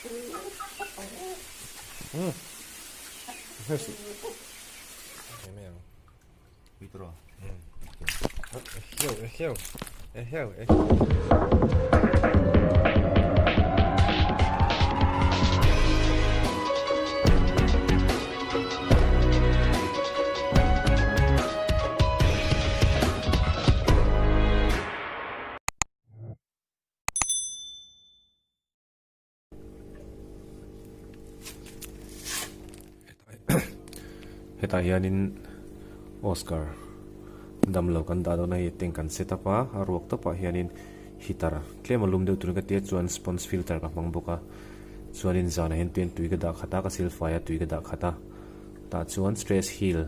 Hmm. Hei suh. Hei mai ang. Withdraw. Hmm. Eheu, eheu. Eheu, eheu. Hetah hianin Oscar damlo kan dah dawn a hei tank an set up a a ruak tawpah hianin heater tlem a lum deuh turin ka tia chuan sponge filter ka hmang bawk a chuanin zanah hian tuiin tui ka dah khat a ka silfai a tui ka dah khat a tah chuan stress heal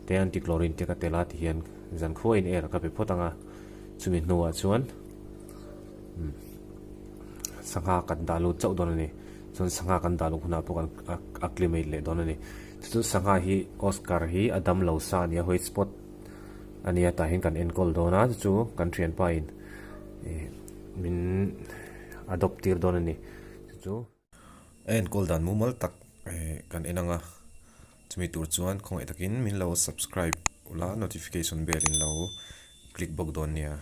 te anti chlorine te ka tel a tihian zankhuain air ka pe phawt ang a chumi hnuah chuan. Sangha kan dah lut chauh dawn a ni. Chuan sangha kan dah luh hunah pawh kan acclimate leh dawn a ni. Chu chu sangha hi Oscar hi a dam lo sa a nia white spot a nia tah hian kan enkawl dawn a chu chu kan thianpa in ih min adopt tir dawn a ni. Chu chu. A enkawl dan mumal tak eh kan en ang a chumi tur chuan khawngaih takin min lo subscribe ula notification bell in lo click bawk dawn nia.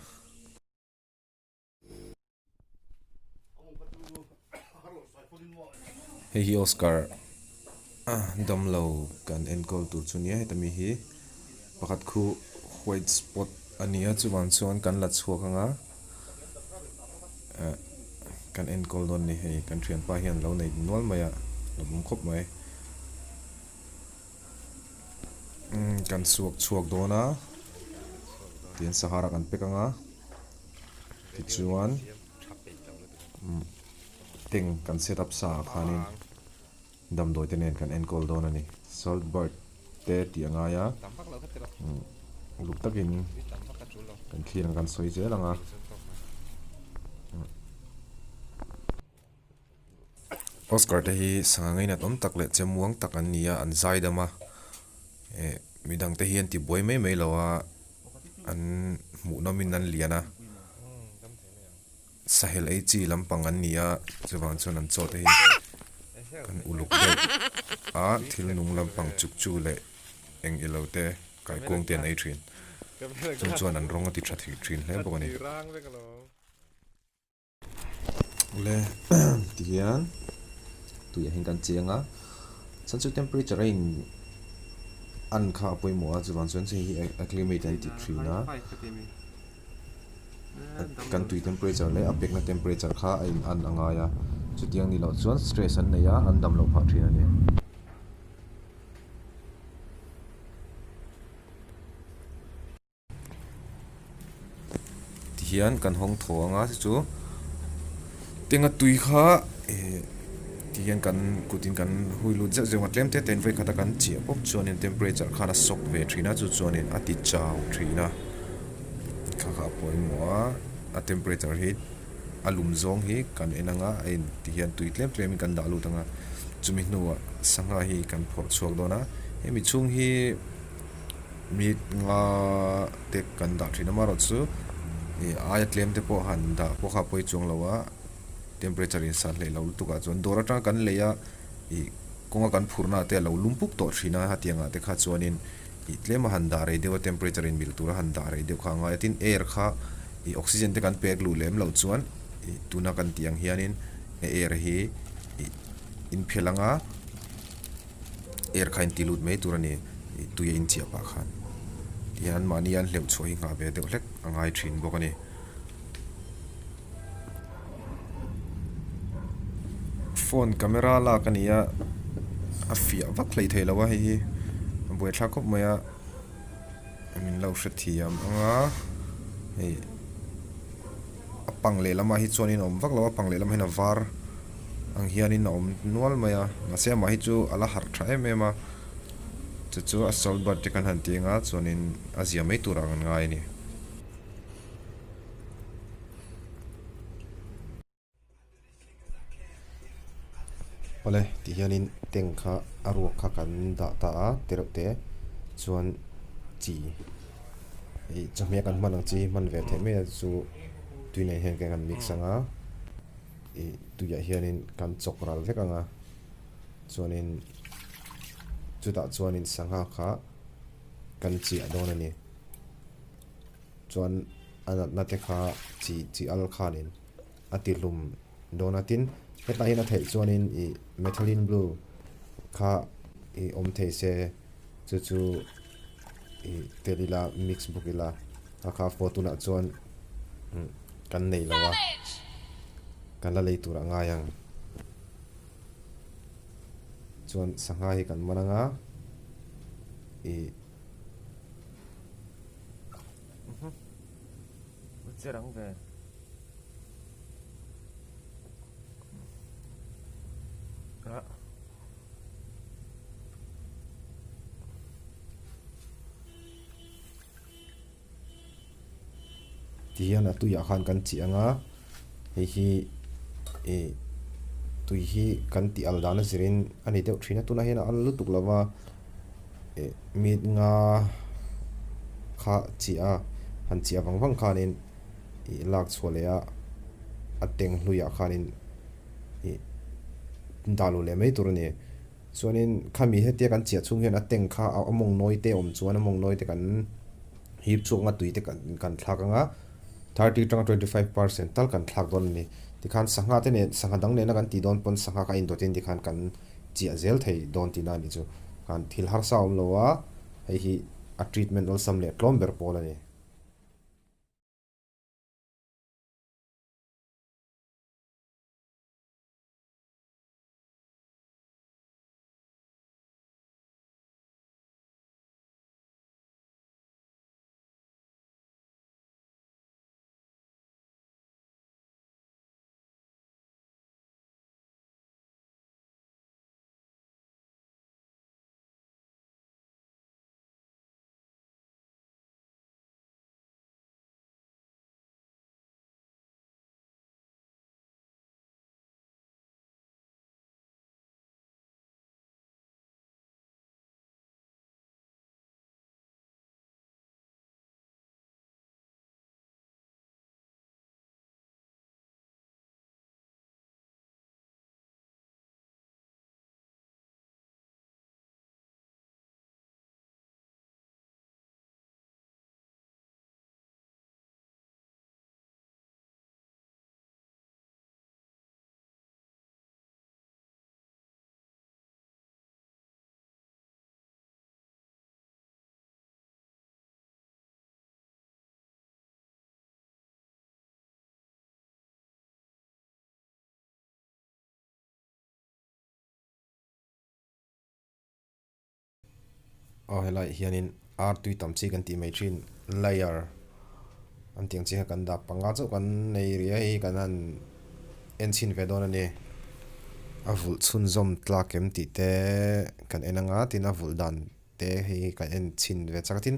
Hei hi Oscar damlo kan enkawl tur chu nia heta mi hi pakhat khu white spot a ni a chuvang chuan kan la chhuak ang a eh kan enkawl dawn a ni hei kan thianpa hian lo nei nual mai a lo awm khawp mai umm kan suak chhuak dawn a tihian sahara kan pack ang a. Tichuan tank kan set up sa ah khanin damdawi te nen kan enkawl dawn a ni. Salt bird te tih a ngai a, uluk takin kan thlir ang kan sawi zel ang a. Oscar te hi sangha ngainat awm tak leh chemuang tak an ni a, an zai dam a, eh midang te hi an ti buai mai mai lo a, an hmuh nawmin an lian a, sahel ei chi lampang an ni a, chuvang chuan an chaw te hi an uluk deuh a, thil nung lampang chuk chu leh eng ilo te kaikuang te an ei thin, chung chuan an rawng a ti tha thei thin hle bawk a ni. Le tihian tuiah hian kan cheng a chuan chu temperature a in an kha a pawimawh a chuvang chuan hei hi acclimate an ti thin a kan tui temperature leh a pekna temperature kha a in an a ngai a chutiang ni loh chuan stress an nei a an dam loh phah thin a ni. Tihian kan hawng thaw ang a chu tenga tui kha eh tihian kan kutin kan hui lut zeuh zeuh ang a tlem te te in vawikhat a kan chiah pawp chuanin temperature khan a sawk ve thin a chu chuanin a ti chau thin a kha kha a pawimawh a a temperature hi a lum zawng hi kan en ang a a in tihian tui tlem tlem in kan dah lut ang a chumi hnuah sangha hi kan phawrh chhuak dawn a hemi chhung hi. Mi nga te kan dah thin a amaherawhchu ih aia tlem te pawh han dah pawh kha a pawi chuang lo a temperature in san hleih lo lutuk ah chuan dawr atanga kan lei a ih kawnga kan phurh na te a lo lum pup tawh thin a hetiang ah te kha chuanin ih tlem a han dah rei deuh a temperature in mil tura han dah rei deuh kha a ngai a tin air kha ih oxygen te kan pek luh lem loh chuan ih tuna kan tih ang hianin air hi ih inphelh anga. Air kha in ti lut mai tur a ni ih tui a inchiah pah khan tihian mahni an hleuh chhuah hi nghah ve deuh hlek a ngai thin bawk a ni. Phone camera lak a ni a a fiah vak hlei thei lo a hei hi a buaithlak khawp mai a min lo hrethiam ang a hei a pang lehlamah hi chuanin a awm vak lo a pang lehlamah hian a var. Ang hianin a awm nual mai a mahse amah hi chu a la harh tha em em a chu chu a salt bird te khan han ti anga chuanin a zia mai turah an ngai a ni. Awle ti hianin tank kha a ruak kha kan dah ta a tereuh te chuan chi ih chawhmeh kan hman ang chi hi hman ve theih mai a chu tui nen hian kan mix ang a. Ih tuiah hianin kan chawk ral vek ang a, chuanin chutah chuanin sangha kha kan chiah dawn a ni. Chuan a natna te kha chi chi al khanin a ti hlum dawn a, tin hetlai hian a theih chuanin ih methylene blue kha ih awm thei se chu chu ih tel ila mix bawk ila a kha pawh tunah chuan kan nei lo a kan la lei tur a ngai ang chuan sangha hi kan man anga ih Ti hian a tuiah khan kan chih ang a, hei hi ih tui hi kan tih al dan a zirin a ni deuh thin a, tunah hian a al lutuk lo va ih mit nga kha chih a han chih vang vang khanin ih lak chhuah leh a a teng hluiah khanin ih dah luh leh mai tur a ni. Chuanin khami hetia kan chiah chhung hian a tank kha a mawng nawi te awm chuan a mawng nawi te kan hip chhuak anga tui te kan thlak anga 30 atanga 25 percent tal kan thlak dawn a ni. Tikhan sangha te nen sangha dang nena kan tih dawn pawn sangha kha indawtin tikhan kan chiah zel thei dawn tihna a ni chu. Khan thil harsa a awm lo a, hei hi a treatment awlsam leh tlawm ber pawl a ni. Aw helaiah hianin ar tui tam chi kan tih mai thin layer an tih ang chi kha kan dah panga chauh kan nei rih a hei kan han en chhin ve dawn a ni a vulh chhunzawm tlak em tih te kan en anga tin a vulh dan te hei kan en chhin ve chak a tin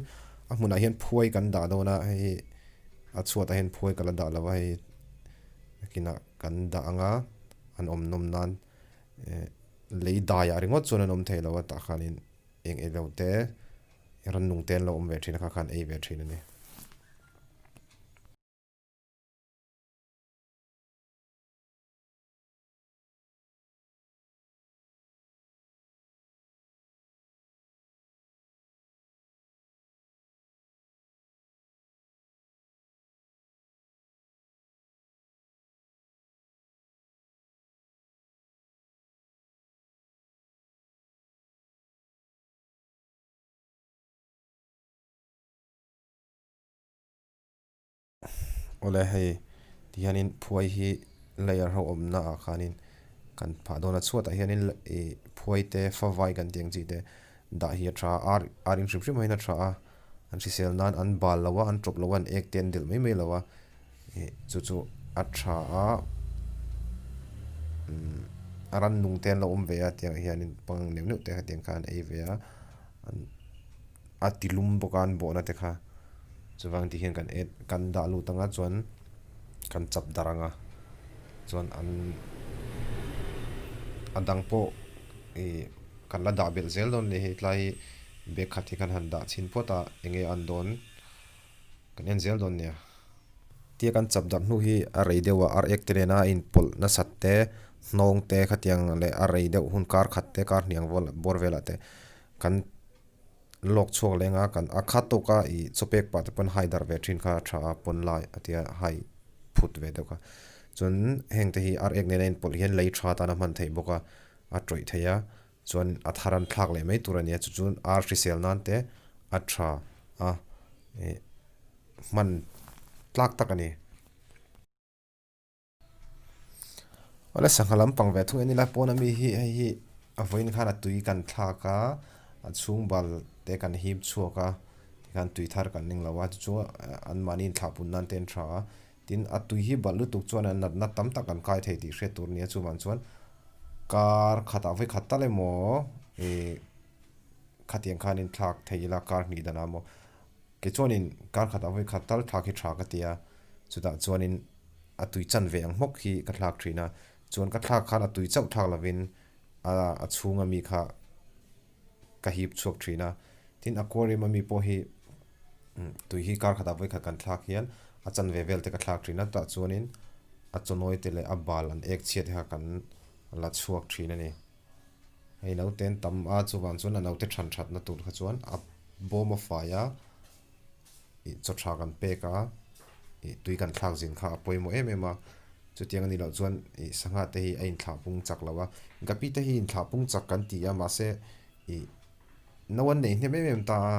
a hmunah hian phuai kan dah dawn a hei hi a chhuatah hian phuai ka la dah lo a hei nakinah kan dah anga an awm nawm nan. Eh lei daiah ringawt chuan an awm thei lo a tah khanin eng eng lo te rannung te an lo awm ve thin a kha khan ei ve thin a ni. Awle hei tihianin phuai hi layer ho awmna ah khanin kan phah dawn a chhuatah hianin ih phuai te favai kan tih ang chi te dah hi a tha a ar ar in hrim hrim aiin a tha a an hrisel nan an bal lo a an tawp lo a an ek te an delh mai mai lo a. Ih chu chu a tha a umm a rannung te an lo awm ve a tiang ah hianin pangang neuh neuh te hetiang khan an ei ve a a ti lum bawk a an bawhna te kha chuvang ti hian kan en kan dah lut ang a chuan kan chap darh ang a chuan an a dang pawh ih kan la dah belh zel dawn a ni hei tlai hi bag khat hi kan han dah chhin phawt a eng nge an dawn. Kan en zel dawn nia. Tia kan chap darh hnu hi a rei deuh a, ar ek te nena a inpawlh nasat te, hnawng te khatiang leh a rei deuh hun kar khat te kar hniang bawr velah te kan lawk chhuak leng a, kan a khat tawk a ih chaw pek pah te pawn hai darh ve thin kha a tha a, pawn lai a tia hai phut ve deuh kha. Chuan heng te hi ar ek nena inpawlh hian lei tha tan a hman theih bawk a, a tawih thei a, chuan a thar an thlak leh mai tur a ni a, chu chuan ar hrisel nan te a tha a ih hman tlak tak a ni. Awle sangha lampang ve thung en ila pawn ami hi hei hi a vawiin khan a tui kan thlak a a chhung bal te kan hip chhuak a tikhan tui thar kan ning lo a chu chu anmahni inthlah pun nan te an tha a tin a tui hi balh lutuk chuan a natna tam tak an kai thei tih hriat tur a ni a chuvang chuan kar khatah vawi khat tal emaw ih khatiang khan inthlak thei ila kar hnih danah maw Kei chuanin kar khatah vawi khat tal thlak hi tha ka ti a, chutah chuanin a tui chan ve ang hmawk hi ka thlak thin a, chuan ka thlak khan a tui chauh thlak lovin a a chhunga mi kha ka hip chhuak thin a, tin aquarium a mi pawh hi tui hi kar khatah vawi khat kan thlak hian a chan ve vel te ka thlak thin a, chutah chuanin a chawnawi te leh a bal an ek chhiat te kha kan la chhuak thin a ni. Hei naute an tam a chuvang chuan a naute than thatna tur kha chuan a bawm a fai a ih chaw tha kan pek a ih tui kan thlak zin kha a pawimawh em em a chutiang a nih loh chuan ih sangha te hi a inthlah pung chak lo a gapi te hi inthlah pung chak kan ti a mahse ih no an nei hnem em em ta a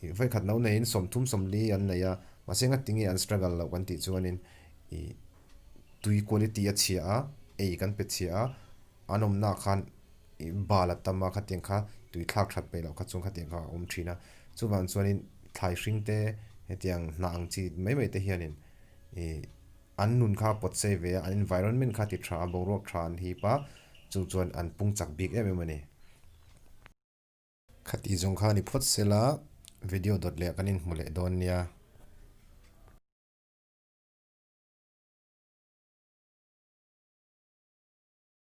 ih vawikhat no neiin sawmthum sawmli an nei a mahse ngatinge an struggle loh kan tih chuanin ih tui quality a chhia a ei kan pe chhia a. An awmnaah khan ih bal a tam a, khatiang kha tui thlak that peih loh kha chuan khatiang kha a awm thin a. Chuvang chuanin thlai hring te hetiang hnah ang chi mai mai te hianin ih an nun kha a pawt sei ve a, an environment kha a ti tha a, boruak tha an hip a, chu chuan an pung chak bik em em a ni. Khati zawng kha ni phawt sela video dawt leh kan inhmu leh dawn nia.